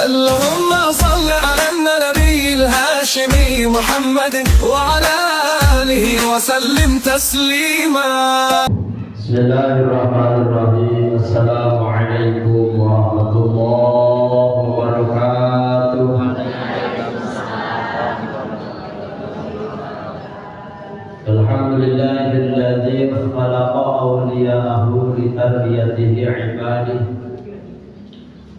اللهم صل على النبي الهاشمي محمد وعلى آله وسلم تسليما. بسم الله الرحمن الرحيم. السلام عليكم ورحمة الله وبركاته. الحمد لله الذي خلق أولياءه لتربيته عباده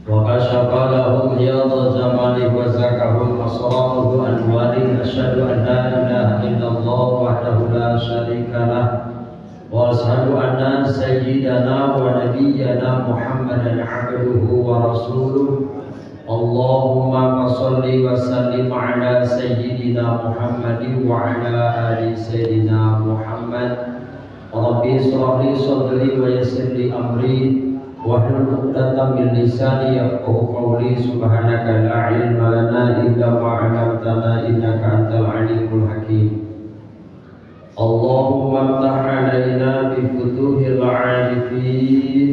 وكشف لهم رياض جماله وزكاهم أسراره أنواره. أشهد أن لا إله إلا الله وحده لا شريك له وأشهد أن سيدنا ونبينا محمدا عبده ورسوله. اللهم صل وسلم على سيدنا محمد وعلى آل سيدنا محمد. رب اشرح لي صدري ويسر لي أمري واحلل عقدة من لساني يفقهوا قولي. سبحانك لا علم لنا إلا ما علمتنا إنك أنت العليم الحكيم. اللهم افتح علينا بفتوح العارفين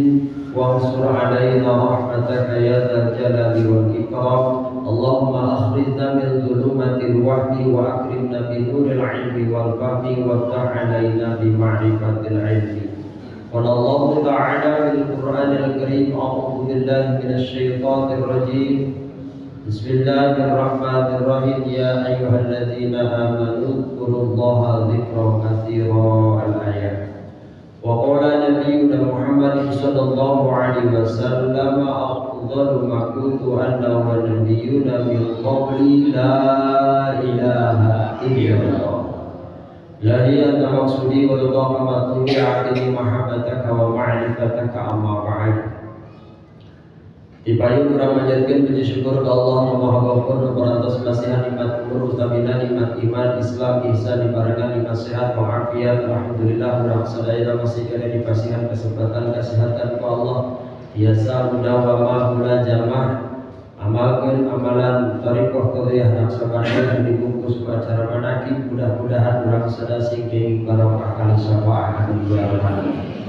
وانشر علينا رحمتك يا ذا الجلال والإكرام. اللهم أخرجنا من ظلمات الوهم وأكرمنا بنور العلم والفهم وافتح علينا بمعرفة العلم. قال الله تعالى في القرآن الكريم: أعوذ بالله من الشيطان الرجيم، بسم الله الرحمن الرحيم، يا أيها الذين آمنوا اذكروا الله ذكرا كثيرا، الآية. وقال نبينا محمد صلى الله عليه وسلم: أفضل ما قلت أنا والنبيون من قبلي لا إله إلا الله. إلهي أنت مقصودي ورضاك مطلوبي، أعطني محبتك ومعرفتك. أما بعد. Dipayun urang manjatkeun puji syukur ka Allah Nu Maha Ghafur, nu parantos masihan nikmat umur, utamina nikmat iman, Islam, ihsan, dibarengan nikmat sehat walafiat. Alhamdulillah, urang sadaya masih keneh dipasihan kesempatan kesehatan ku Allah, biasa mudawamah mulazamah amalkeun amalan thariqah Qadiriyah Naqsyabandiyah, dibungkus ku acara manakib. Mudah-mudahan urang sadaya sing kenging barokah kali syafaat. Amin ya rabbal alamin.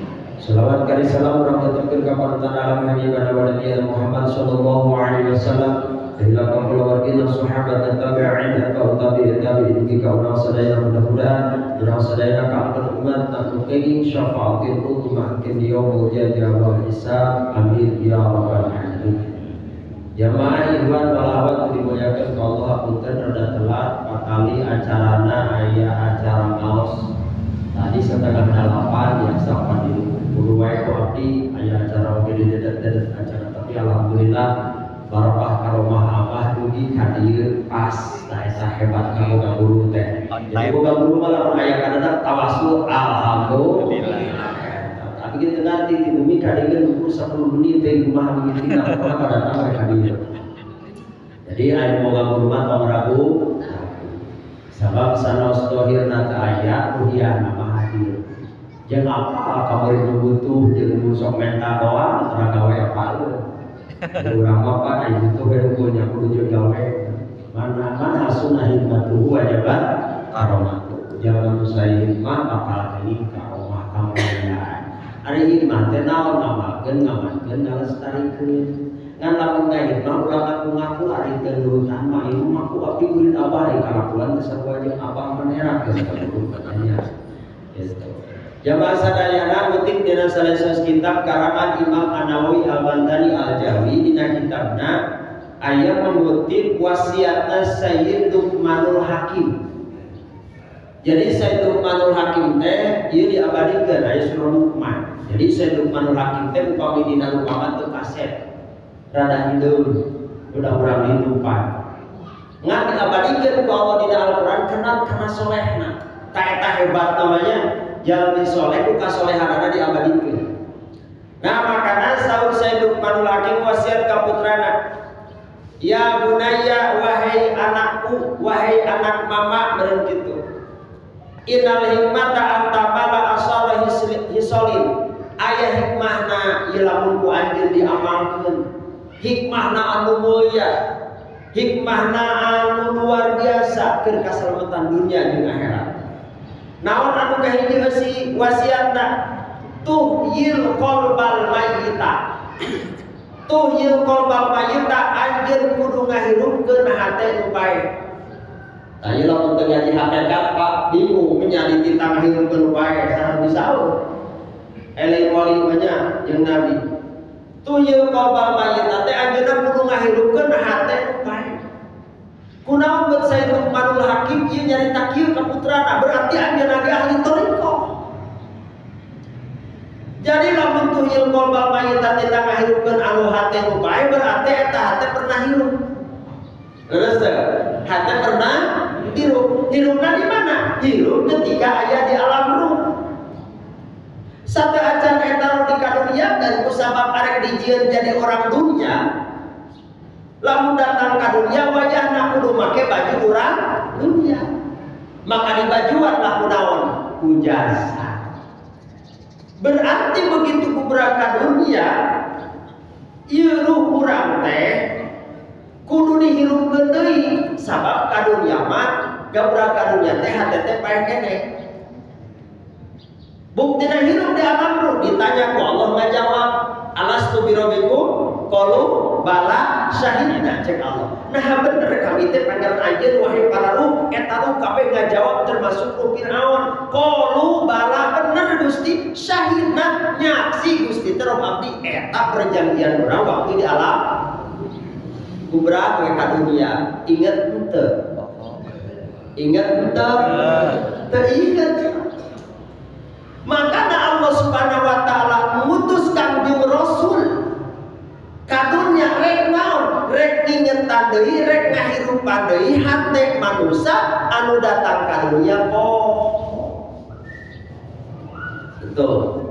Salawat kali salam urang tetapkeun ka panutan alam, habibana wa nabiyana Muhammad sallallahu alaihi wasallam, ila keluarga, sahabat dan tabi'in atau tabi'in tabi'in, ka urang sadaya. Mudah-mudahan urang sadaya kaangkeun umat anu kenging syafaatil uzma kin yaumul jaza wal hisab. Amin ya rabbal alamin. Jamaah, ikhwan wal akhwat dimuliakan ku Allah, punten rada telat, patali acarana aya acara ngaos tadi 7.30, biasa pan di buru wae ku abdi, aya acara oge di dedet-dedet acara, tapi alhamdulillah barokah karomah abah dugi ka dieu pas. Nah, eta hebat kamu guru teh. Jadi boga guru mah lamun aya kadadak tawasul, alhamdulillah. Tapi kita nanti di bumi ka dieu ukur 10 menit teh kumaha begitu, nah pokokna datang we ka dieu. Jadi aya boga guru mah tong ragu, sabab sanaos dohirna teu aya, ruhiahna mah hadir. Jeung apa kamari nu butuh jeung nu sok menta doa tara gawe apaleun. Urang mah pan aya butuh we hukum kudu jeung gawe. Mana mana hasunah hikmatuhu wajabat karomatuh. Jangan nu sae hikmah bakal kenging karomah kamuliaan. Ari hikmah teh naon? Ngamalkeun, ngamankeun, ngalestarikeun. Ngan lamun ngahikmah ulah ngaku-ngaku, ari teu nurutan mah ieu mah ku abdi murid abah, ari kalakuan teh sarua jeung abah, menerak geus katanya. Gitu. Jamaah sadayana, kutip dina salah kitab karangan Imam An-Nawawi Al-Bantani Al-Jawi, dina kitabna aya mengutip wasiatna Sayyid Luqmanul Hakim. Jadi Sayyid Luqmanul Hakim teh ieu diabadikeun aya surah Luqman. Jadi Sayyid Luqmanul Hakim teh upami dina Luqman teu kasep. Rada hideung, udah urang ditumpan. Ngan diabadikeun ku Allah dina Al-Qur'an karena kana solehna. Tah, eta hebat namanya jalmi soleh, ku kasolehanana diabadikeun. Nah, makana saur Sayyid Luqmanul Hakim wasiat ka putrana. Ya bunayya, wahai anakku, wahai anak mama meureun kitu. Innal hikmata antamala asara hisolin. Aya hikmahna ieu lamun ku anjeun diamalkeun. Hikmahna anu mulia, hikmahna anu luar biasa keur kasalamatan dunia jeung akhirat. Naon anu kahiji eusi wasiatna? Tuhyil qalbal mayyita. Tuhyil qalbal mayyita, anjeun hate nu paeh. Tah ieu lamun teu ngaji hakikat, Pak, bingung nya dititah ngahirupkeun nu paeh, saha disaur? Lain wali mah nya jeung nabi. Tuhyil qalbal mayyit teh anjeunna kudu ngahirupkeun hate nu paeh. Kunaon bet Sayyid Luqmanul Hakim ieu nyarita kieu ka putrana, berarti anjeunna ge ahli thariqah. Jadi lamun tuhyil qalbal mayyit teh ngahirupkeun anu hate nu paeh, berarti eta hate pernah hirup. Leres teu? Hate pernah hirup. Hirupna di mana? Hirup ketika aya di alam ruh. Sateuacan eta nu di kadunia dan ku sabab arek dijieun jadi orang dunia. Lamun datang ka dunia wayahna kudu make baju urang dunia. Maka dibajuan lah ku naon? Ku jasa. Berarti begitu ku berangkat dunia, ieu ruh urang teh kudu dihirupkeun deui, sabab ka dunia mah gabrak ka dunia teh hate teh paeh keneh. Buktina hirup di alam ruh, ditanya ku Allah ngajawab, alastu birabbikum qalu bala syahidna, cek Allah. Nah bener kami teh pangeran anjeun wahai para ruh, eta ruh kabeh ngajawab termasuk ruh Firaun. Qalu bala, bener Gusti, syahidna nyaksi Gusti teh roh abdi eta perjanjian urang waktu di alam kubra we ka dunia. Inget henteu? Inget henteu? Teu inget. Makanya Allah Subhanahu wa taala mengutus Kangjeng Rasul ka dunya rek naon? Rek ngingetan deui, rek ngahirupan deui hate manusia anu datang ka dunya poho. Betul.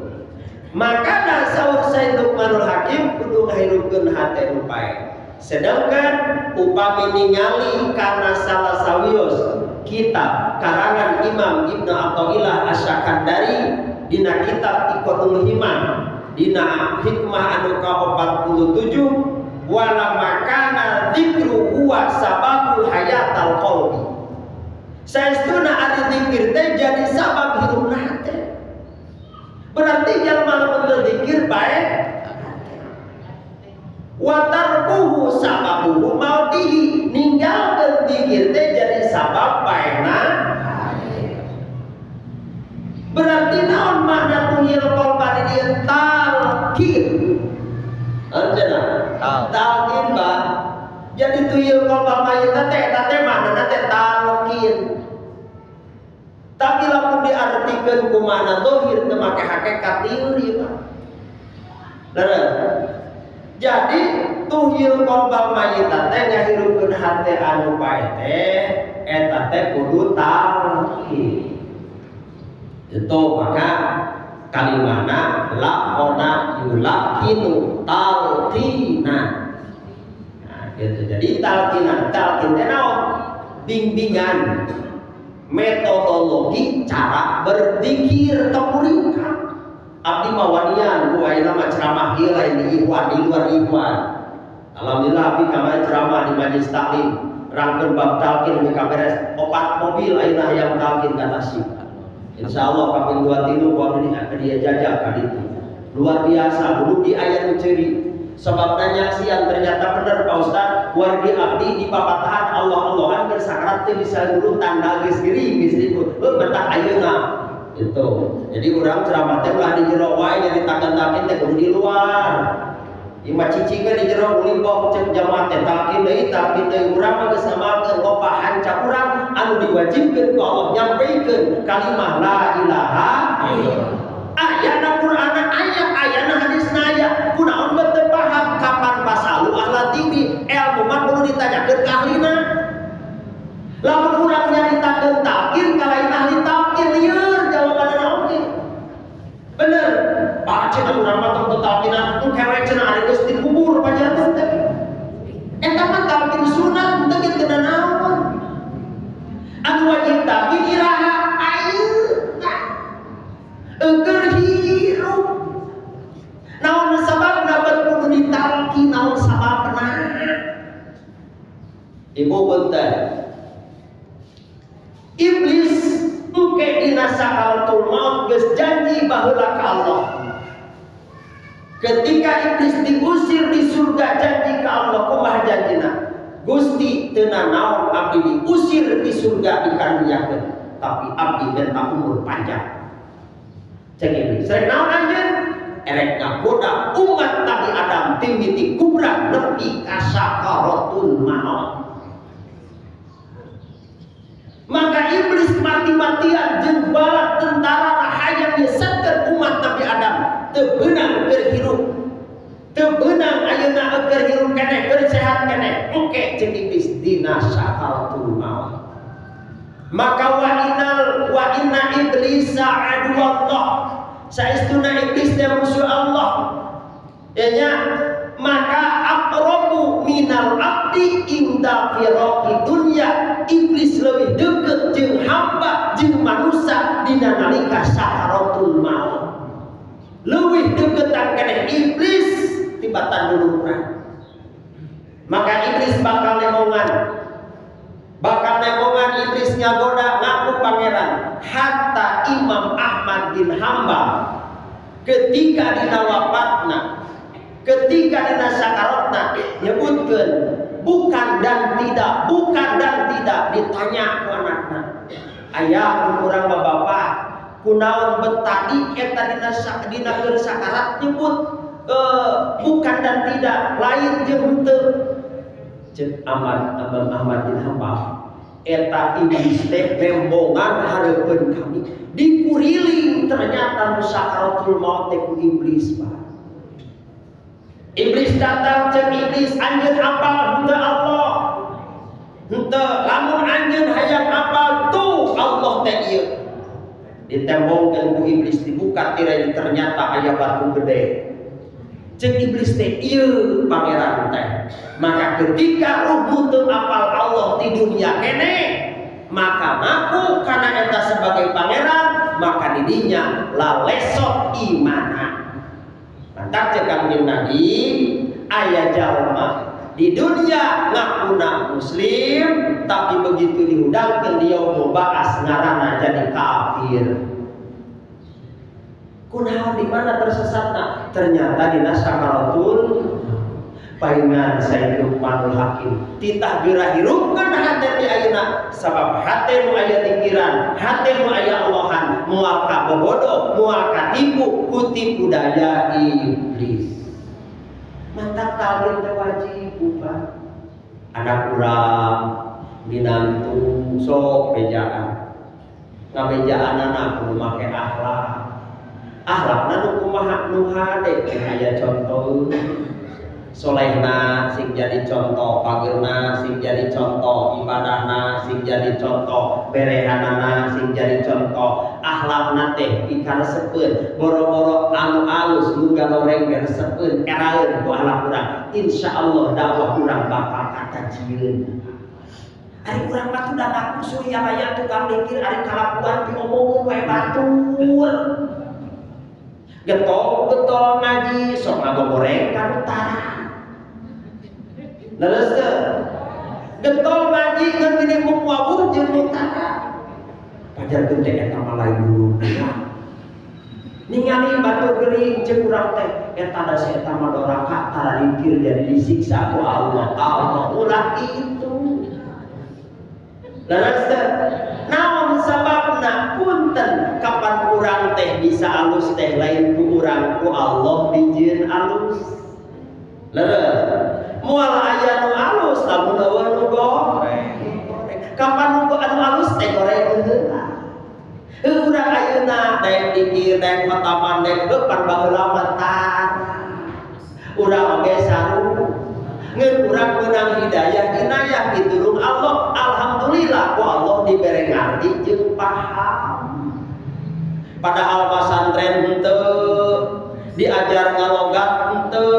Makanya saur Sayyid Luqmanul Hakim kudu ngahirupkeun hate nu paeh. Sedangkan upami ningali karena salah sawios kitab karangan Imam Ibnu Athaillah Asy-Sakandari dina kitab Iqadul Himam dina hikmah anu ka-47, wala makana dzikru huwa sababul hayatal qalbi, saestuna ari zikir teh jadi sabab hirupna hate. Berarti jalma lamun teu zikir bae, wa tarkuhu sababuhu mautihi, ninggalkeun zikir teh jadi sabab paehna. Berarti naon makna tuhyil qalba di dieu? Talqin. Anjeunna talqin, Pak. Jadi tuhyil qalbal mayyit teh eta teh maknana teh talqin. Tapi lamun diartikeun ku makna zahir teu make hakikat, lieur ieu mah. Leres. Jadi tuhyil qalbal mayyit teh ngahirupkeun hate anu paeh teh eta teh kudu talqin. Itu maka kalimana laqona yulaqinu talqina. Nah, gitu. Jadi talqinan, talqin teh naon? Bimbingan metodologi cara berzikir teu. Abdi mah wanian ku ayeuna mah ceramah ieu lain di ikhwan, di luar ikhwan. Alhamdulillah abdi kamari ceramah di majelis taklim rangkeun bab talqin we kaberes 4 mobil ayeuna hayang talqin ka Tasik. Insyaallah kaping 2 3 ku abdi dia jajak ka ditu. Luar biasa kudu di aya nu ceuri. Sebab nyaksian ternyata bener Pak Ustaz, wargi abdi di papatahan Allah-Allahan keur sakarat teu bisa dulu tanda geus gering geus ribut. Heuh bentak ayeuna. Itu. Jadi urang ceramah teh ulah di jero wae, nyaritakeun talqin teh kudu di luar. Ieu mah cicing di jero ulibok cek jamaah teh talqin deui, talqin deui, urang mah geus ngamalkeun loba hanca urang anu diwajibkeun ku Allah nyampikeun kalimah la ilaha illallah. Ayana Qur'an aya, ayana hadisna aya. Kunaon bet teu paham? Kapan fasalu ahla dzikri, ilmu mah kudu ditanyakeun ka ahlina. Lamun urang nyaritakeun talqin ka lain ahli talqin, lieur jawabanna oge. Bener. Pak cenah urang mah tong talqinan, engke we cenah ari geus dikubur pajanten teh. Eta mah talqin sunat teu kitu naon. Anu wajib talqin iraha? Ayeuna. Eueur hirup. Naon sababna bet kudu ditalqin, naon sababna? Ibu punten. Iblis engke dina sakaratul maut geus janji baheula ka Allah. Ketika iblis diusir di surga janji ka Allah, kumaha janjina? Gusti teu nanaon abdi diusir di surga dikaruniakeun, tapi abdi minta umur panjang. Cek iblis, rek naon anjeun? Erek ngagoda umat Nabi Adam timiti kubra nepi ka sakaratul maut. Maka iblis mati-matian jeung bala tentara hayang nyesatkeun umat Nabi Adam, teu beunang keur hirup, teu beunang ayeuna keur hirup keneh, keur sehat keneh. Oke, cek iblis dina sakaratul maut. Maka wa innal wa inna iblisa aduwallah, saestuna iblis teh musuh Allah ya nya. Maka aqrabu minal abdi inda firaqi dunya, iblis lebih deket jeung hamba jeung manusia dina nalika sakaratul maut. Leuwih deketan keneh iblis tibatan dulurna. Maka iblis bakal nemongan, bakal nemongan iblis ngagoda ngaku pangeran. Hatta Imam Ahmad bin Hambal ketika dina wafatna, ketika dina sakaratna, nyebutkeun bukan dan tidak, bukan dan tidak. Ditanya ku anakna, "Ayah, urang mah bapak kunaon bet tadi eta dina keur sakarat nyebut bukan dan tidak, lain jeung henteu?" Cek Ahmad Imam Ahmad bin Hambal, "Eta iblis teh nembongan hareupeun kami, dikuriling." Ternyata nu sakaratul maut teh ku iblis, Pak. Iblis datang, cek iblis, "Anjeun apal henteu Allah?" "Henteu." "Lamun anjeun hayang apal, tuh Allah teh ieu." Ditembongkeun ku iblis, dibuka tirai, ternyata aya batu gede. Cek iblis teh, "Ieu pangeran teh." Maka ketika ruhmu teu apal Allah di dunia kene, maka ngaku karena eta sebagai pangeran, maka didinya lalesot imana. Mantap cek Kangjeng Nabi, aya jalma di dunia ngakuna muslim, tapi begitu dihudangkeun dia mau baas ngaranna jadi kafir. Kunaon, di mana tersesatna? Ternyata dina sakaratul. Paingan Sayyid Luqmanul Hakim titah geura hirupkeun hate ti ayeuna, sabab hate nu aya pikiran, hate nu aya Allahan moal kabobodo, moal katipu ku tipu daya iblis. Mantap, talqin teh wajib, Pak. Anak urang minantu sok bejaan, ngabejaan anak kudu make akhlak. Akhlakna nu kumaha? Nu hade, aya contoh solehna sing jadi contoh, pagerna sing jadi contoh, ibadahna sing jadi contoh, berehanana sing jadi contoh, akhlakna teh pikaresepeun. Boro-boro anu alus, nu galoreng ge resepeun, eraeun ku akhlak urang. Insyaallah dakwah urang bakal katajieun. Ari urang mah tuh ngaku surya raya tukang dikir, ari kalakuan diomongkeun wae batur. Getol getol ngaji sok ngagogoreng ka utara. Leres teu? Getol ngaji ngan minimum wawuh jeung mutara. Pajarkeun teh eta mah lain dulu. Ningali batur gering, ceuk urang teh eta da si eta mah doraka, tara dikir, jadi disiksa ku Allah. Allah ulah itu. Leres teu? Naon sababna? Punten, kapan urang teh bisa alus teh lain ku urang, ku Allah dijieun alus. Leres. Moal aya nu alus lamun euweuh nu goreng. Kapan nu anu alus teh goreng heula. Urang ayeuna daek dikir, daek khotaman, daek depan, baheula mah tara. Urang oge sarua. Ngan urang menang hidayah inayah pitulung Allah. Alhamdulillah ku Allah dibere ngarti jeung paham. Padahal pasantren henteu diajar ngalogat henteu,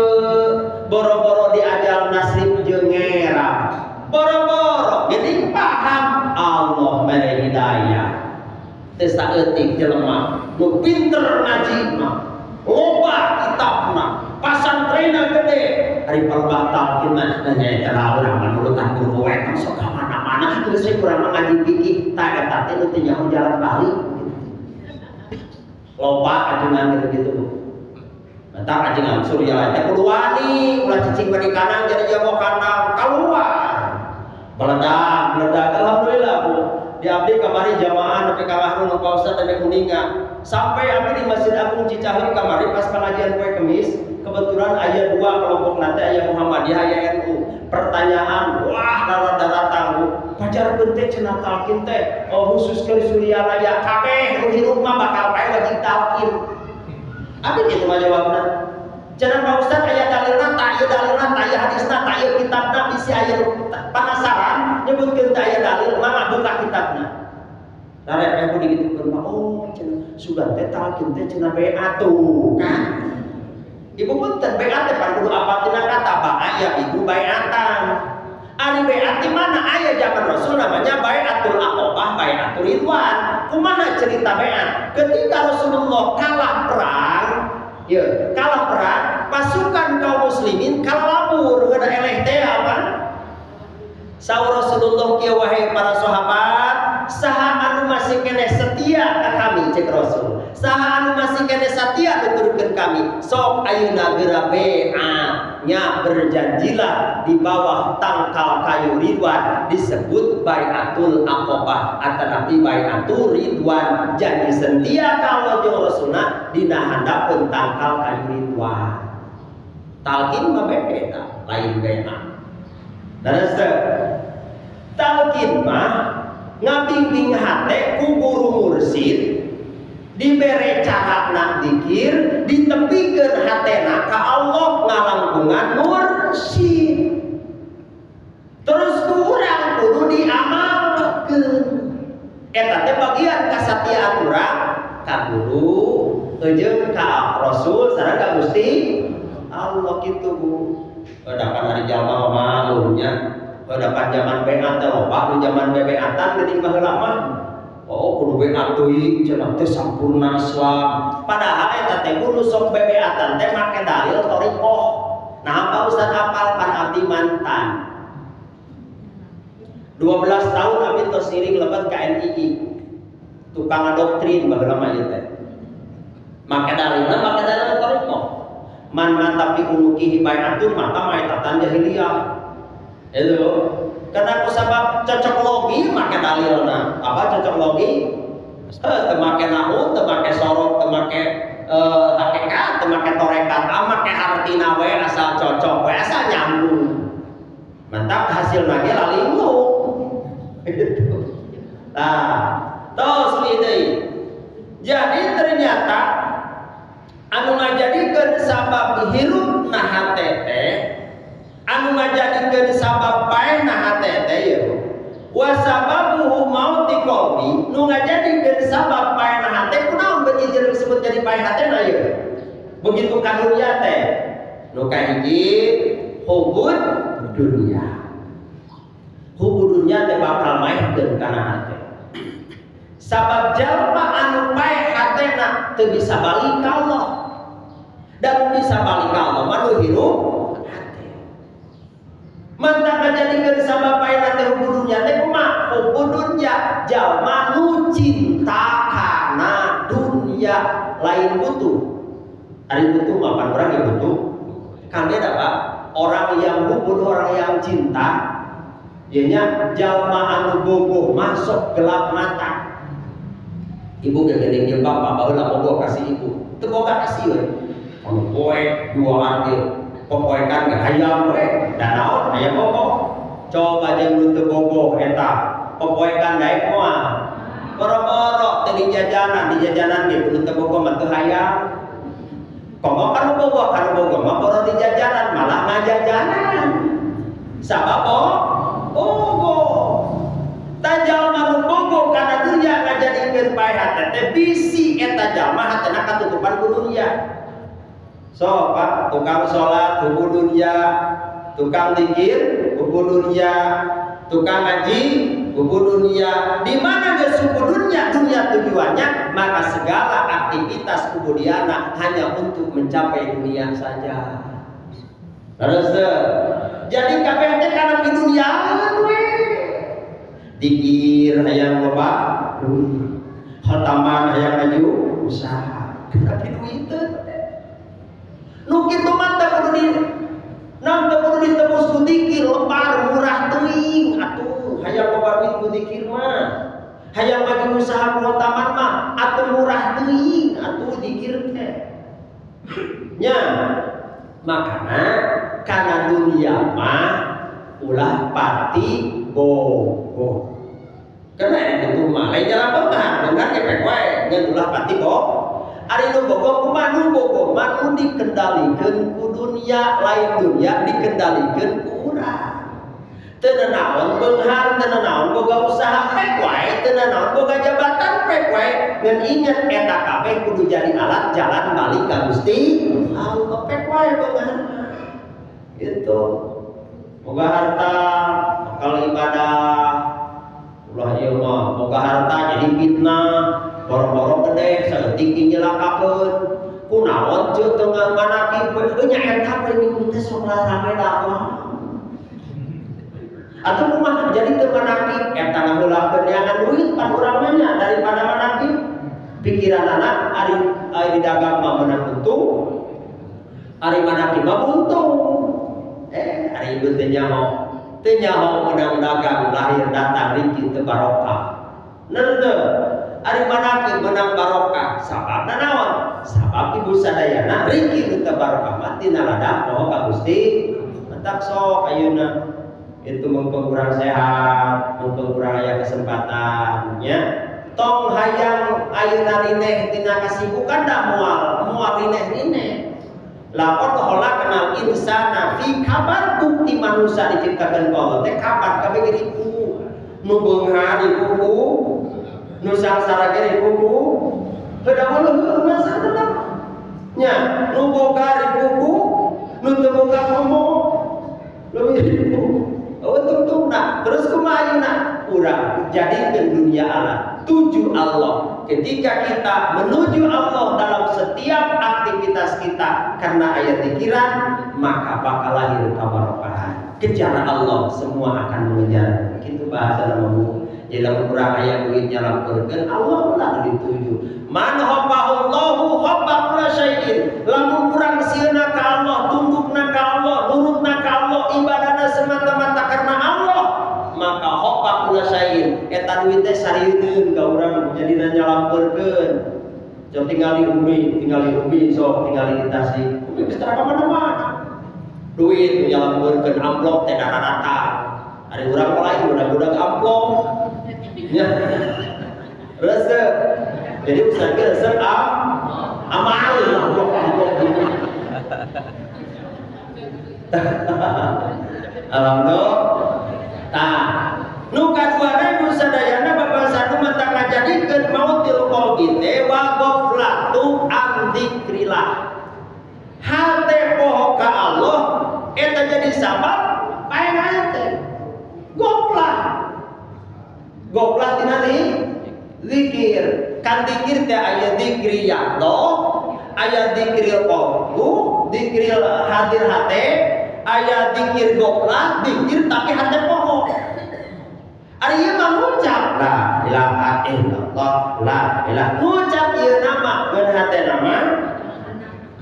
boro-boro diajar nasrif jeung ngerab. Boro-boro geuning paham, Allah mere hidayah. Teu saeutik jelema nu pinter ngaji mah, loba kitabna, pasantrenna gede. Ari palebah talqin mah nanya eta lah, urang mah nurutan guru we tong sok ka mana-mana, geus we urang mah ngaji fikih. Tah, eta teh nu teu nyaho jalan balik. Loba ajengan gitu-gitu, Bu. Matak ajengan surya teh kudu wani, ulah cicing di kandang jadi jago kandang keluar. Meledak, meledak. Alhamdulillah, Bu. Di abdi kamari jamaah nepi ka mahrul Pak Ustaz dan kuninga. Sampai abdi di Masjid Agung Cicaheum kamari pas pengajian poe Kemis, kebetulan aya dua kelompok, nanti aya Muhammadiyah, aya NU. Pertanyaan, wah, darat-daratang, Bu. Pajarkeun teh cenah talkin teh, oh, khusus ke Suryalaya, kabeh nu hirup mah bakal paeh wajib talkin. Abdi kitu mah jawabna. Cenah Pak Ustaz aya dalilna, tak ieu dalilna, tak ieu hadisna, tak ieu kitabna, bisi aya nu penasaran nyebutkeun teu aya dalil, mangga buka kitabna. Narek eh ku digitukeun mah, oh cenah sugan teh talkin teh cenah baiat tuh kan. Ibu punten, baiat teh pan kudu apal tina kata ba'a ya ibu baiatan. Ari baiat di mana aya zaman Rasul namanya baiatul aqobah, baiatul ridwan. Kumaha cerita baiat? Ketika Rasulullah kalah perang, ya, kalah perang, pasukan kaum muslimin kalah labur, heuna eleh teh apa? Saur Rasulullah kieu, "Wahai para sahabat, saha anu masih keneh setia ka kami?" cek Rasul. "Saha anu masih keneh setia nuturkeun kami? Sok ayeuna geura baiat nya, berjanjilah di bawah tangkal kayu ridwan," disebut baiatul aqobah atanapi baiatul ridwan, janji setia kalau jeung Rasulna dina handapeun tangkal kayu ridwan. Talkin mah beda, lain baiat. Terus talkin mah ngabimbing hate ku guru mursid, dibere cara nak dikir, ditepikeun hatena ka Allah ngalangkungan mursid, terus ku urang kudu diamalkeun. Eta teh bagian kasatiaan urang ka guru jeung ka Rasul sareng ka Gusti Allah kitu, Bu. Dapan hari jalma malunya, dapan zaman baiat teh loba nu zaman bebeatan geuning baheula mah. Oh, kudu baiat teuing cenah teh sampurna Islam. Padahal eta teh kudu sok bebeatan teh make dalil thoriqoh. Nah, Pak Ustaz apal? Pan abdi mantan 12 tahun abdi tos ngiring lebet ka NII, tukang doktrin baheula mah ieu teh. Make dalilna, make dalil thoriqoh. Man mata fi unuqihi bai'atun mata maitatan jahiliyah. Itu karena aku sabab cocok logi make dalilna. Apa cocok logi? Heuh, teu make nahu, teu make sorof, teu make hakikat, teu make torekat, ah make hartina we, asal cocok we, asal nyambung. Mantap, hasil ge lalinglu. Gitu. Nah, tos deui. Jadi ternyata anu ngajadikeun sabab hirup na hate teh, anu ngajadikeun sabab paehna hate teh ieu, wa sababuhu mauti qalbi, nu ngajadikeun sabab paehna hate kunaon beuti disebut jadi paeh hate na ieu begitu ka dunya teh? Nu kahiji, hubud dunya. Hubud dunya teh bakal maehkeun kana hate, sabab jalma anu paeh hatena teu bisa balik ka Allah, dan bisa balik ka Allah mah nu hirup hate. Mantap, ngajadikeun sabab paehna teh hubud dunya teh kumaha? Hubud dunya, jalma nu cinta kana dunya, lain butuh. Ari butuh mah pan urang ge butuh kan, beda, Pak. Orang yang hubud, orang yang cinta. Ieu jalma anu bogoh masuk gelap mata. Ibu ge geuning jeung bapak baheula bogoh kasih ibu, teu boga kasih we. Anu poek duaan ge, popoekan ge hayam we, da naon, hayam bogoh. Coba jeung nu teu bogoh eta, popoekan daek moal? Boro-boro teu di jajanan, di jajanan ge kudu teu bogoh mah teu hayam. Komo kan bogoh, kan bogoh mah boro di jajanan malah ngajajanan. Sabab bogoh. Jalma nu bogoh kana dunya ngajadikeun paeh hate teh, bisi eta jalma hatena katutupan ku dunya. So, Pak, tukang salat hubbu dunya, tukang zikir hubbu dunya, tukang ngaji hubbu dunya. Di mana geus hubbu dunya, dunya tujuannya, maka segala aktivitas ubudiana hanya untuk mencapai dunia saja. Terus jadi kabeh teh kana piduniaan we. Dikir hayang loba duit, khotaman hayang maju usaha, tapi duit nu kitu mah teu kudu di nam, teu kudu ditebus ku dikir lebar, murah teuing atuh. dikir mah. Hayang maju usaha taman mah atuh murah teuing atuh dikir teh. Nya makana kana dunia mah ulah pati bogoh. Karena itu mah lain jalan beunghar, beunghar ge pek wae ngan ulah pati bogoh. Ari nu bogoh kumaha? Nu bogoh mah nu dikendalikeun ku dunia, lain dunia dikendalikeun ku urang. Teu nanaon beunghar, teu nanaon boga usaha pek wae, teu nanaon boga jabatan pek wae. Ngan inget eta kabeh kudu jadi alat jalan balik ka Gusti Allah, pek wae beunghar. Gitu. Boga harta bakal ibadah. Ulah ieu mah boga harta jadi fitnah, boro-boro gede saeutik nyelakakeun. Kunaon ceu teu manakib we nya eta we minggu teh sok rame dakwah. Atau kumaha jadi teu manakib eta ngaheulakeun neangan duit pan urang mah nya daripada manakib. Pikiranana ari ari dagang mah menang untung, ari manakib mah untung. Ari ieu teh nyaho. Teu nyaho menang dagang lahir datang rizki teu barokah. Bener teu? Ari manakib menang barokah sababna naon? Sabab ibu sadayana rizki nu teu barokah mah tina ladang poho ka Gusti. Matak sok ayeuna itu mengkurang sehat, mengkurang aya kesempatan nya. Tong hayang ayeuna rineh tina kasibukan da moal, moal rineh-rineh. Laqad khalaqnal insana fi kabad, bukti manusia diciptakan ku Allah teh kabad kabeh ripuh. Nu beunghar ripuh, nu sangsara ge ripuh. Heuda heueuh masalah nya, nu boga ripuh, nu teu boga komo leuwih ripuh. Oh, tungtungna. Terus kumaha ayeuna? Urang jadikeun dunia alat tuju Allah. Ketika kita menuju Allah dalam setiap aktivitas kita karena ayat pikiran, maka bakal lahir kebarokahan. Kejar Allah, semua akan mengejar. Itu bahasa nama bu. Jadi lamun urang aya duit nyalampeurkeun Allah lah dituju. Man hobbahullahu hobba kulla syai'in. Lamun urang sieuna ka Allah, tundukna ka Allah, nurutna ka Allah, ibadahna semata-mata karena Allah, maka hobba kulla syai'in. Eta duit teh sarieun ka urang jadina nyalampeurkeun. Sok tinggali umi, tinggali umi sok tinggali di Tasik. Umi geus tara ka mana-mana. Duit nyalampeurkeun amplop teh datang. Ari urang lain budak-budak amplop. Ya. Resep. Jadi ustaz ke resep amal amplop amplop gitu. Alhamdulillah. Tah, nu kaduana ibu sadayana bapak satu mata ngajadikeun mautil qalbi teh wa ghaflatu an dzikrillah. Hate poho ka Allah eta jadi sabab paeh hate. Goplah. Goplah tina zikir. Kan zikir teh aya zikri yaqdhah, aya zikril qalbu, zikril hadir hate, aya zikir goplah, zikir tapi hate poho. Ari ieu mah ngucap la ilaha illallah, la ilaha, ngucap ieu nama ngan hate nama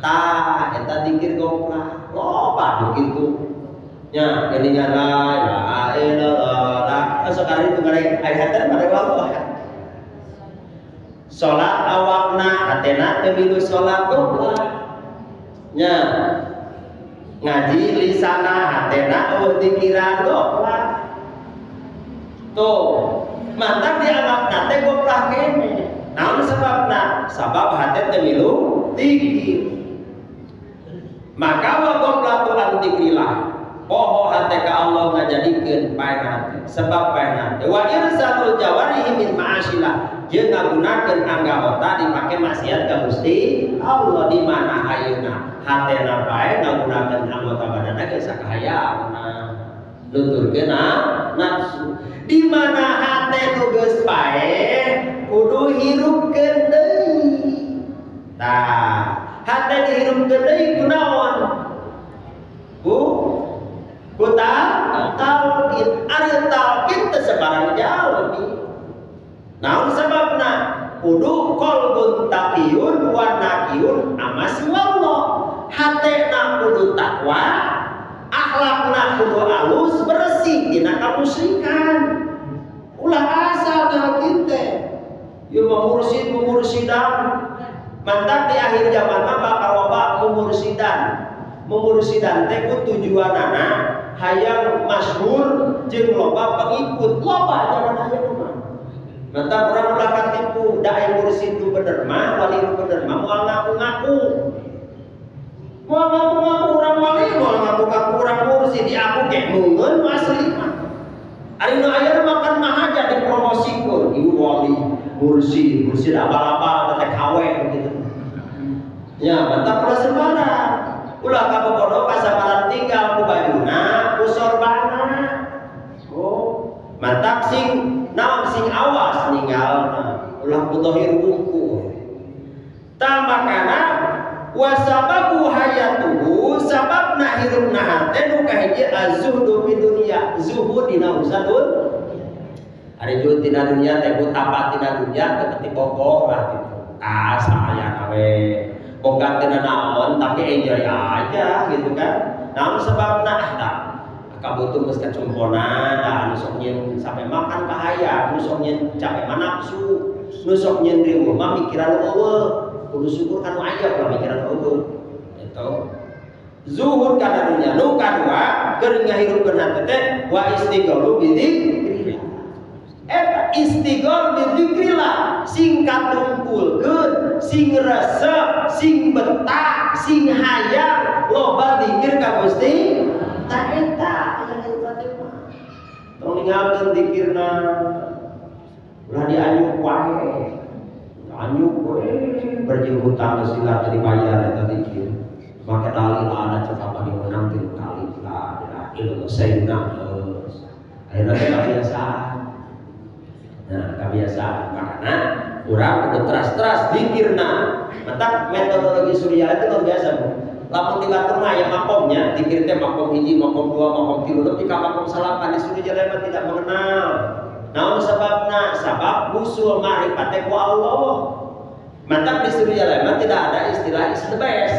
tah eta zikir goplah. Loba nu kitu. Nya geuningan la ilaha illallah la sok ari itu ngarek aya hate mah Allah. Salat awakna hatena teu milu salat goplah. Nya ngaji lisana hatena eueuh dikiran goplah. Tuh, mantap dianggap teh goplah kene. Naon sebabna? Sabab hate teu milu dzikir. Maka wa goflatu an dzikrillah. Poho hate ka Allah ngajadikeun paeh hate. Sebab paeh hate. Wa irsalul jawarihi min ma'asillah. Jeung ngagunakeun anggota dipake maksiat ka Gusti Allah di mana ayeuna hatena paeh ngagunakeun anggota badanna geus sakahayangna. Nuturkeun nafsu. Di mana hate nu geus paeh kudu hirupkeun deui. Tah, hate dihirupkeun deui kunaon? Ku ku talqin. Ari talqin teu sembarang jalmi. Naon sababna? Kudu qalbun taqiyun wa naqiyun amma siwallah. Hatena kudu takwa, akhlakna kudu alus bersih tina kamusyrikan. Ulah Ulah asal talqin teh. Ieu mah mursid mumursidan. Mantak di akhir zaman mah bakal loba mumursidan. Mumursidan teh ku tujuanana hayang masyhur jeung loba pengikut. Loba zaman ayeuna mah. Mantak urang ulah katipu, da aya mursid nu bener mah, wali nu bener mah moal ngaku-ngaku. Moal ngaku-ngaku urang wali, moal ngaku-ngaku urang mursid, di aku ge nungeun nu asli mah. Ari nu ayeuna mah kan mahaja dipromosikeun, ieu wali, mursid, mursid abal-abal TKW gitu. Ya, mantak ulah sembarang. Ulah kabobodo kasamaran tinggal ku bajuna, ku sorbana. Oh, mantak sing naon sing awas ninggalna, ulah ku zahir wungkul. Tah makana wasababu hayatuhu sababna hirupna hate nu kahiji az-zuhdu fi dunya, zuhud dina urusan. Ari zuhud tina dunya teh tapa tina dunya teu penting bogoh lah gitu. Ah, saya we boga tina naon tapi enjoy aja gitu kan. Naon sebabna ah da kabutuh geus kacumponan, da anu sok nyieun sampai makan kahayang, nu sok nyieun capek mah nafsu, nu sok nyieun riweuh mah mikiran eueuh. Kudu syukur kan aya ulah mikiran eueuh. Itu zuhud kana dunya. Nu kadua keur ngahirupkeun hate teh wa istighalu bi dzikrillah. Eta istighol bi dzikrillah sing katungkulkeun, sing resep, sing betah, sing hayang loba zikir ka Gusti. Tah eta yang hirup hate mah. Tong ninggalkeun zikirna. Ulah dianyuk wae. Anyuk we berjing hutang geus lila teu dibayar eta zikir. Make tali lah ada cek apa menang tilu kali lah ilaha illallah sayyidina geus. Akhirna teh kebiasaan. Nah, kebiasaan makana urang kudu teras-teras zikirna. Matak metodologi Surya itu luar biasa, Bu. Lamun di batur mah aya makomnya, zikir teh makom hiji, makom dua, makom tilu, nepi ka makom salapan di Surya mah tidak mengenal. Naon sababna? Sabab usul ma'rifat teh ku Allah. Matak di Surya mah tidak ada istilah is the best.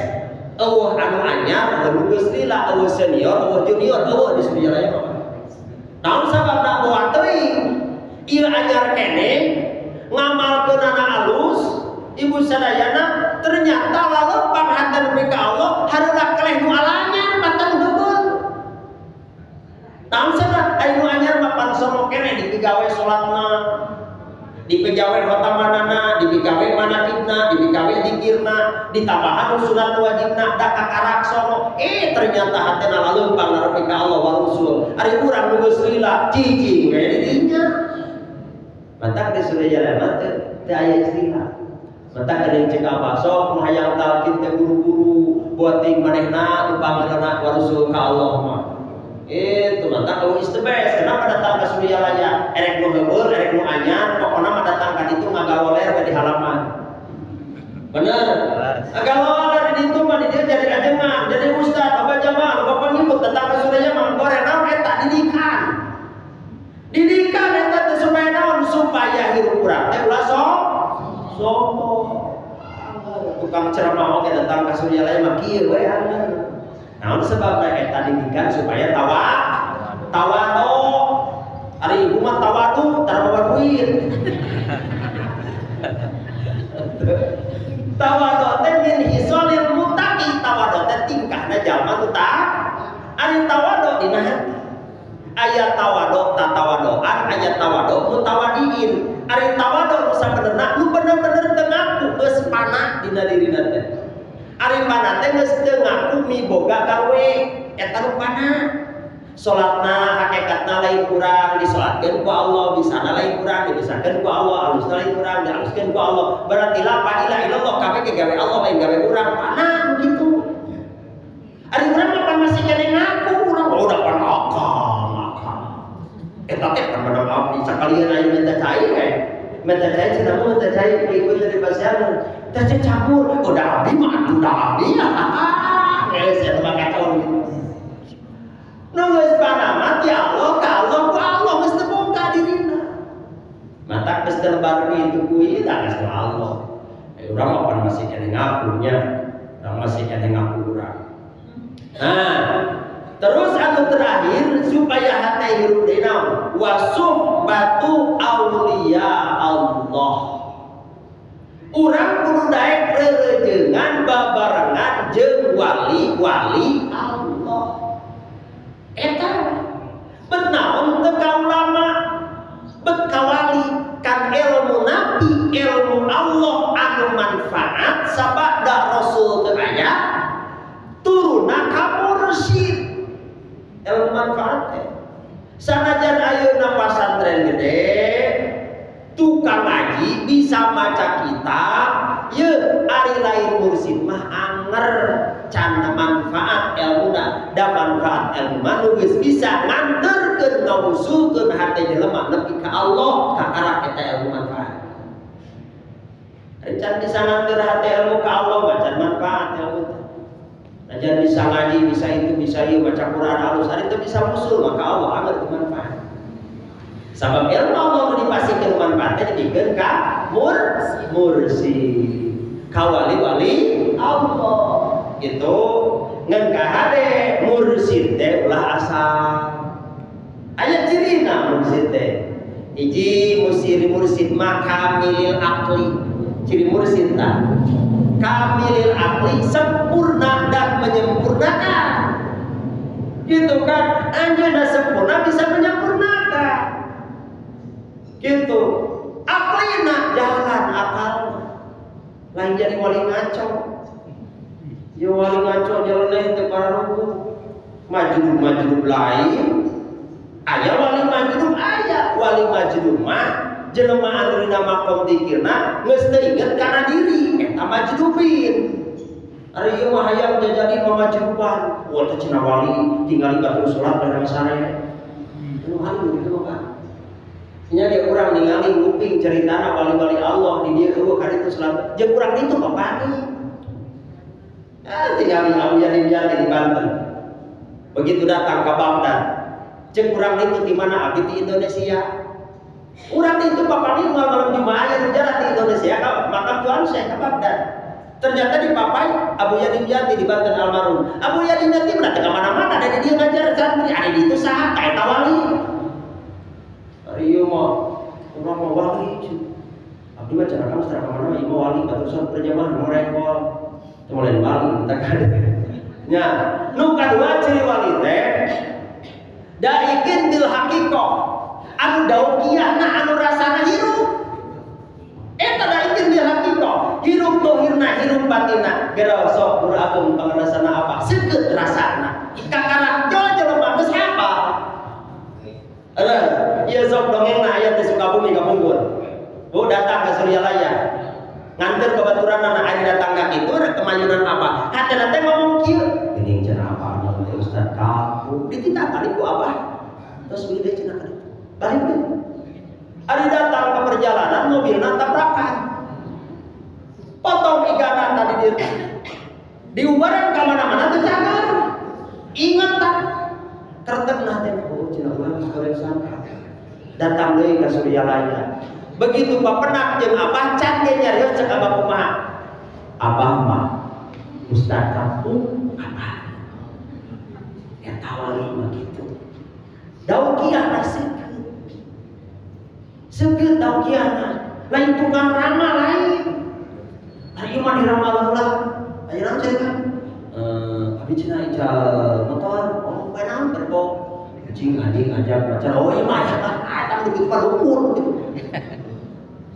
Eueuh anu anyar, eueuh geus lila, eueuh senior, eueuh junior, eueuh di Surya mah. Naon sababna boa teuing? Ieu anyar keneh ngamalkeunana alus, ibu sadayana ternyata lalempang hate nepi ka Allah hareula keleh nu alanyar matan heubeul. Naon sabab aya nu anyar mah pan sono keneh dipigawe salatna, dipigawe khotamanana, dipigawe manakibna, dipigawe zikirna, ditambahan sunat wajibna, da kakarak sono. Eh ternyata hatena lalempang nepi ka Allah warusul. Ari urang nu geus lila cicing we di dinya. Matak di Surya mah teu teu aya istilah. Matak ada cek apa sok nu hayang talqin teh buru-buru buat ting manehna nu pangeunana warusul ka Allah mah. Itu matak eueuh is the best. Kenapa datang ke Suryalaya? Erek nu heubeul, erek nu anyar, pokona mah datang ka ditu ngagaloler we di halaman. Bener? Ngagaloler di ditu mah di dieu jadi ajengan, jadi ustad, loba jamaah, loba pengikut datang ke Suryalaya mah goreng naon eta didikan. Didikan eta teh supaya naon? Supaya hirup urang teh ulah sok sombong. Tukang ceramah oge datang ka Suryalaya mah kieu we anger. Naon sebabna eta didikan supaya tawadu. Ari ibu mah tawadu, tara bawa duit. Tawadu teh min hisolil muttaqi, tawadu teh tingkahna jalma nu ari tawadu dina hati. Aya tawadu tatawadoan, aya tawadu mutawadiin. Ari tawadu nu sabenerna nu bener-bener teu ngaku geus pana dina dirina teh. Ari pana teh geus teu ngaku miboga gawe, eta nu pana. Salatna hakikatna lain kurang disalatkeun ku Allah, bisana lain kurang dibisakeun ku Allah, alusna lain kurang dialuskeun ku Allah. Berarti la ilaha illallah kabeh ge gawe Allah lain gawe urang, pana begitu. Ari urang mah pan masih keneh ngaku urang oh udah pan akang akang. Eta teh pan menang abdi sakalian aya minta cai we. Minta cai cenah mah minta cai ibu teh di pasian. Teh campur, oh da abdi mah atuh da abdi. Geus eta mah kacau gitu. Nu geus pana mah ti Allah ka Allah ku Allah geus teu boga dirina. Matak geus teu lebar itu ku ieu da geus Allah. Eh urang mah pan masih keneh ngakunya. Urang masih keneh ngaku urang. Nah, Terus anu terakhir supaya hati hirup deui naon? Wasuhbatu auliya Allah. Urang kudu daek rerejengan babarengan jeung wali-wali Allah. Eta bet naon teu ka ulama, bet ka wali, kan ilmu nabi, ilmu Allah anu manfaat sabada Rasul teu aya turunna ka mursyid. Ilmu manfaat teh sanajan ayeuna pasantren gede, tukang ngaji bisa maca kitab, ye ari lain mursyid mah anger can manfaat ilmuna. Da manfaat ilmu mah nu geus bisa nganterkeun, ngawusulkeun hate jelema nepi ka Allah, kakara eta ilmu manfaat. Ari can bisa nganter hate ilmu ka Allah mah can manfaat ilmu teh. Najan bisa ngaji, bisa itu, bisa ieu, baca Quran halus, ari teu bisa usul maka Allah, anger teu manfaat. Sabab ilmu Allah nu dipasihkeun manfaatnya dibikeun ka mursyid, ka wali-wali Allah. Gitu. Ngan kahade mursyid teh ulah asal. Aya cirina mursyid teh. Hiji, musiri mursyid mah kamilil akli. Ciri mursyid tah kamilil akli, sempurna dan menyempurnakan. Gitu kan? Anjeunna sempurna, bisa menyempurnakan. Gitu. Aklina jalan akal. Lain jadi wali ngaco. Ya wali ngaco jalannya teu pararuguh. Majdub majdub lain. Aya wali majdub, aya wali majdub mah jelema anu dina makom dikirna geus teu inget kana diri, eta majdubin. Ari ieu mah hayang jadi mamajduban. Wah, teh cenah wali tinggali batur salat bareng sare. Anu wali gitu mah, Pak. Nya dia urang ningali nguping ceritana wali-wali Allah di dieu euweuh ka ditu salat. Jeung urang ditu papani. Ah, tinggali Abu Yadim Jati di Banten. Begitu datang ke Baghdad, cek urang itu di mana, abdi di Indonesia. Urang itu papani unggal malam Jumat aya ziarah di Indonesia ka makam Tuan Syekh ke Baghdad. Ternyata di papai Abu Yadim Jati di Banten almarhum. Abu Yadim Jati mah teu mana-mana, dari dia ngajar santri, ada di itu saha ka eta wali. Ari ieu mah urang mah wali. Abdi mah cenah kamu secara kemana mah ieu mah wali batusan berjamaah ngorekol. Teu lain wali kita kan. Nya, nu kadua ciri wali teh daikin bil haqiqah, anu daukiahna, anu rasana hirup. Eta daikin bil haqiqah, hirup dohirna, hirup batinna. Gera sok guru agung pangrasana apa seukeut rasana kakara jol jelema geus apa. Ada, ieu sok dongengna aya teh Sukabumi kapungkur. Oh, datang ke Suryalaya. Nganter ke baturanana, ari datang ka kitu rek kemayunan apa? Hatena teh ngomong kieu. Geuning cenah apa anu teh Ustaz kampung. Dititah balik ku abah. Terus deui cenah ka ditu. Balik deui. Ari datang ke perjalanan mobilna tabrakan. Potong igana tadi di diubaran ka mana-mana teu cagar. Ingat tak? Kertek nah teh, oh cenah urang geus goreng sangka. Datang deui ka Suryalaya. Begitu bapenak jeung abah can ge nyarios, cek abah kumaha? Abah mah ustad kampung abah. Eta wali mah kitu. Daukiahna seukeut. Seukeut daukiahna. Lain tukang ramal lain. Ari ieu mah diramal heula. Aya naon cerita? Eh, abi cenah ical motor. Oh, bae naon gerbong? Kucing anjing ngajak pacar. Oh, iya mah aya mah eta mah gitu lumpur gitu.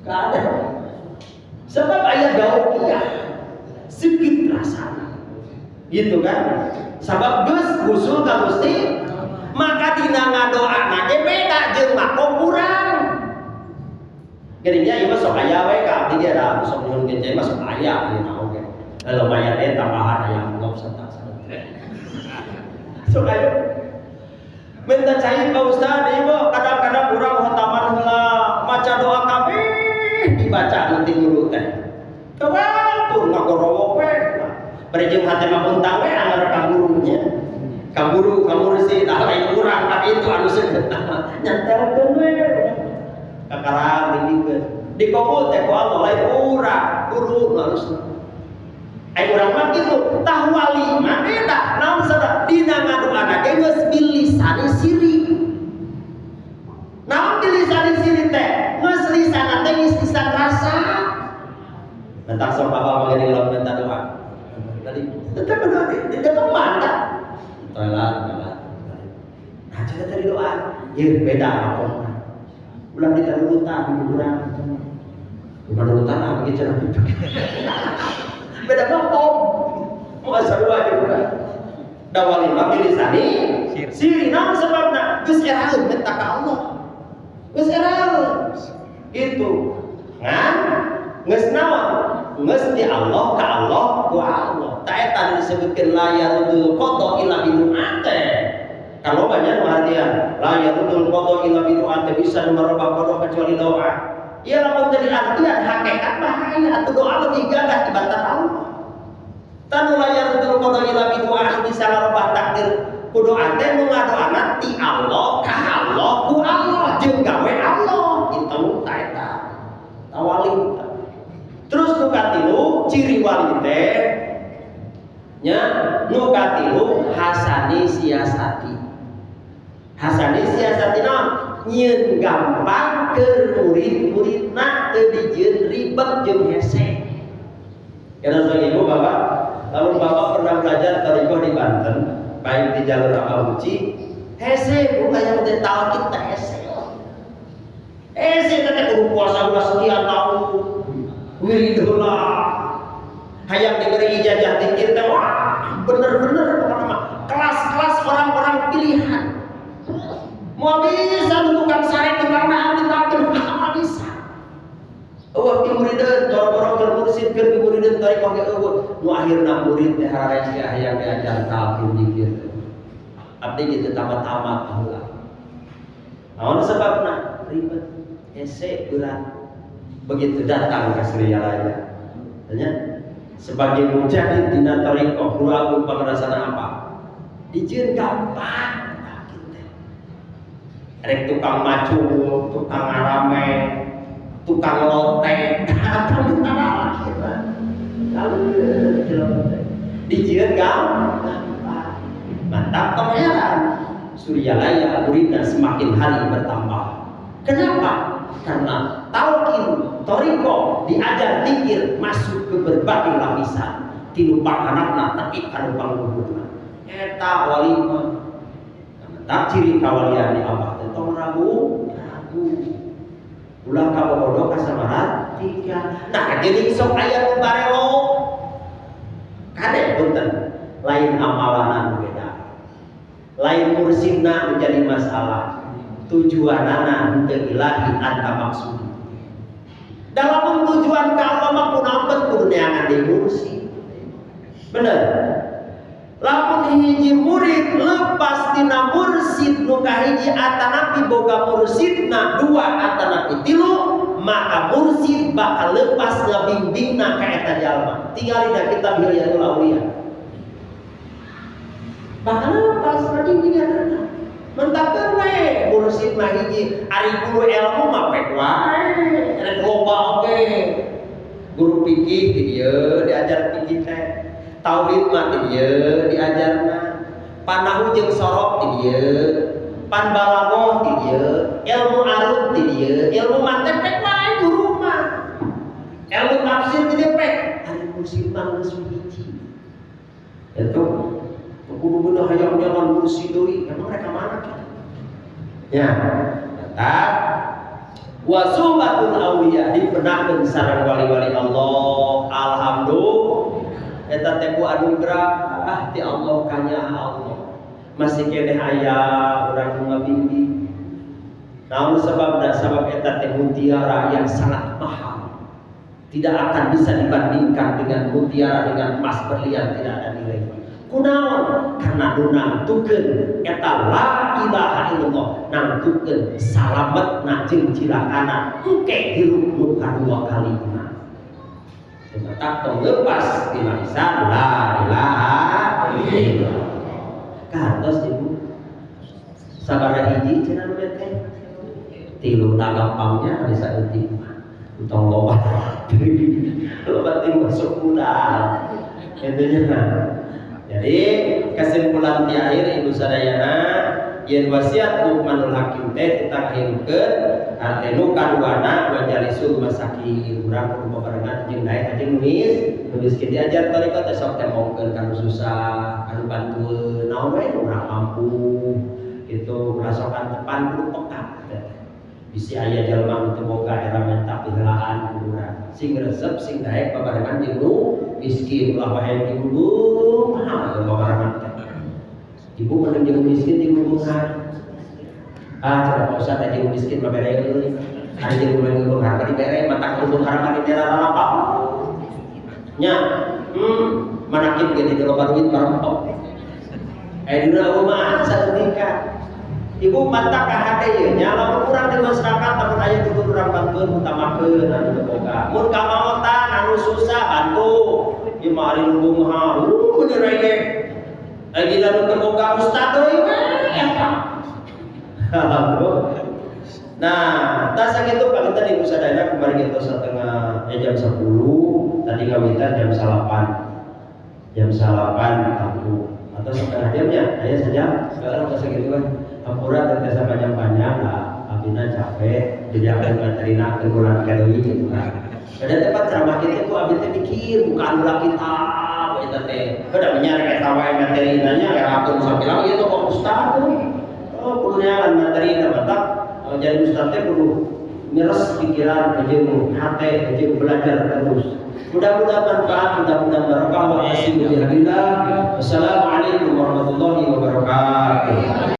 Ada. Sebab aya daukiah. Sedikit rasana. Gitu kan? Sabab geus usul ka Gusti, maka dina ngadoana ge beda jeung makom urang. Geuning nya ieu mah sok aya we ka abdi ge da sok nyuhunkeun cai mah sok aya ieu naon ge. Lumayan teh tambahan aya amplop serta. Sok aya. Minta cai Pak Ustad ieu mah kadang-kadang urang khotaman heula, maca doa kabeh dibaca nanti guru teh. Kawatur ngagorowok we. Bari jeung hate mah puntang we anger ka gurunya. Ka guru, ka mursyid, ah lain urang ka itu anu seukeut nyantelkeun we. Kakarang dibikeun. Dikabul teh ku Allah, lain urang, guru nu alus. Ai urang mah kitu, tah wali mah beda. Naon sabab dina ngadoana ge geus bilisani siri. Naon bilisani siri teh? Geus lisanna teh geus lisan rasa. Mentak sok apa mah gini kalau minta doa. Tadi tetap berdoa di depan mata. Toilet, toilet. Nah, cara tadi doa, ieu beda apa? Ulah ditarutan di urang. Bukan urutan ah, begitu cara. Beda makom. Mau sarua juga. Da wali mah bilisani siri. Naon sebabna? Geus eraeun minta ka Allah. Geus eraeun. Gitu. Ngan geus naon? Geus di Allah ka Allah ku Allah. Ta eta nu disebutkeun la yaruddul qada illa bidu'a teh. Kalau banyak pengertian la yaruddul qada illa bidu'a teh bisa nu marobah qada kecuali doa. Ya lamun teu diartian hakikat bahaya atuh, doa lebih gagah tibatan Allah. Tanu la yaruddul qada illa bidu'a bisa ngarobah takdir ku doa teh nu ngadoana ti Allah ka Allah ku Allah jeung gawe Allah itu ta eta. Tawali. Terus nu katilu ciri wali teh nya, nu katilu hasani siasati. Hasani siasati naon? Nyieun gampang ke murid-muridna, teu dijieun ribet jeung hese. Kira ibu bapak, lalu bapak pernah belajar thariqah di Banten, baik di jalur Abah Uci, hese bukan yang teh talqin teh hese. Hese teh kudu puasa ulah sekian tahun. Wirid heula. Hayang diberi ijazah dikir teh, wah bener-bener pokoknya mah kelas-kelas orang-orang pilihan. Mau bisa tukang sare, tukang naon ditalqin moal bisa. Euweuh pimurideun, boro-boro keur mursid, keur pimurideun thariqah ge euweuh. Nu akhirna murid teh hararese hayang diajar talqin dikir. Abdi gitu tamat-tamat baheula. Naon sebabna? Ribet, hese, berat. Begitu datang ke Suryalaya. Nya sebagai mujahid dina thariqah, guru agung pangrasana apa? Dijieun gampang talqin teh. Rek tukang macul, tukang ngarame, tukang lote, apa minta kita. Lalu dijieun gampang. Mantap, tong heran. Suryalaya muridnya semakin hari bertambah. Kenapa? Karena talqin, thariqah, diajar dikir masuk ke berbagai lapisan. Ti nu panghandapna nepi ka nu pangluhurna. Eta wali mah. Tak ciri kawalian di abah teh tong ragu, ragu. Ulah kabogodo ka tiga. Nah, jadi sok aya nu barelo. Kade punten, lain amalanan beda. Lain mursidna menjadi masalah. Tujuanana henteu ilahi anta maksud. Dalam tujuan ka Allah mah kunaon kudu neangan di mursid. Bener. Lamun hiji murid lepas tina mursid nu kahiji atanapi boga mursidna dua atanapi tilu, maka mursid bakal lepas ngabimbingna ka eta jalma. Tinggal dina kitab Hilyatul Auliya. Bakal lepas ngabimbinganna. Mentakeun we mursid mah hiji, ari guru ilmu mah pek wae, rek loba oge. Guru fikih di dieu diajar fikih teh. Tauhid mah di dieu diajarna. Pan nahwu jeung sorof di dieu. Pan balaghah di dieu, ilmu arud di dieu, ilmu mantiq pek wae guru mah. Ilmu tafsir di dieu pek. Ari mursid mah geus hiji. Itu kudu bener hayang nyaman mursid deui, emang mereka mana kita? Ya, tetap wasubatul auliya dipenahkeun sareng wali-wali Allah. Alhamdulillah eta teh ku anugerah ti Allah kanya Allah. Masih keneh aya urang nu ngabimbing. Naon sebabna? Sabab eta teh mutiara yang sangat mahal. Tidak akan bisa dibandingkan dengan mutiara, dengan emas berlian, tidak ada nilainya. Kunaon? Karena nu nangtukeun eta la ilaha illallah, nangtukeun salametna jeung cilakana engke hirup nu kadua kalina. Tetap tong lepas di lisan la ilaha illallah. Kantos ibu sabaraha hiji cenah nu teh? Tilu. Nah, gampangnya bisa eutik mah. Entong loba. Loba ting masuk udah. Intinya. Jadi kesimpulan di akhir, Ibu sadayana, yen wasiat Luqmanul Hakim teh tentang hirukeun arte nu kaduana wajalisul masakin, urang kudu bebarengan jeung daek jeung nu miskin. Diajar tarekat teh sok tembongkeun ka nu susah, anu bantueun naon wae nu urang mampu gitu. Ulah sokan tepan, kudu peka teh. Bisi aya jalma nu teu boga era menta piheulaan ku urang, sing resep, sing daek babarengan jeung nu miskin. Ulah wae jeung nu mahal babarengan teh. Ibu mending jeung miskin jeung nu beunghar. "Ah," cenah, "Pak Ustaz, jeung miskin mah bere euy. Ari jeung nu beunghar mah dibere, matak nu beunghar mah dibere apa?" Nya, manakib ge di loba duit marempok. Eh, dina mah satu nikah. Ibu, matak kahade ieu nya, lamun urang di masyarakat, lamun aya dulur urang bantueun, utamakeun anu teu boga. Mun kamaotan anu susah, bantu. Ieu mah ari nu beunghar, bener rege. Ai gila nu teu boga ustad deui we eta. Alhamdulillah. Nah, tas sakitu panginten, Ibu sadayana. Kemarin itu setengah jam 10, tadi ngawitan jam 8. Jam 8 aku atau setengah jamnya, aya sejam, sekarang pas sakitu kan. Hampura teh tiasa panjang-panjang lah, abina capek, jadi akan materina ke bulan deui gitu kan. Ada tempat ceramah kita ku abi teh mikir bukan ulah kitab eta teh. Udah menyarek eta wae materi nanya erakeun sabilang ieu kok ustad. Oh, kudu neangan materi matak jadi ustad teh kudu mires pikiran jeung hate jeung belajar terus. Mudah-mudahan manfaat, mudah-mudahan barokah. Wa. Wassalamualaikum warahmatullahi wabarakatuh.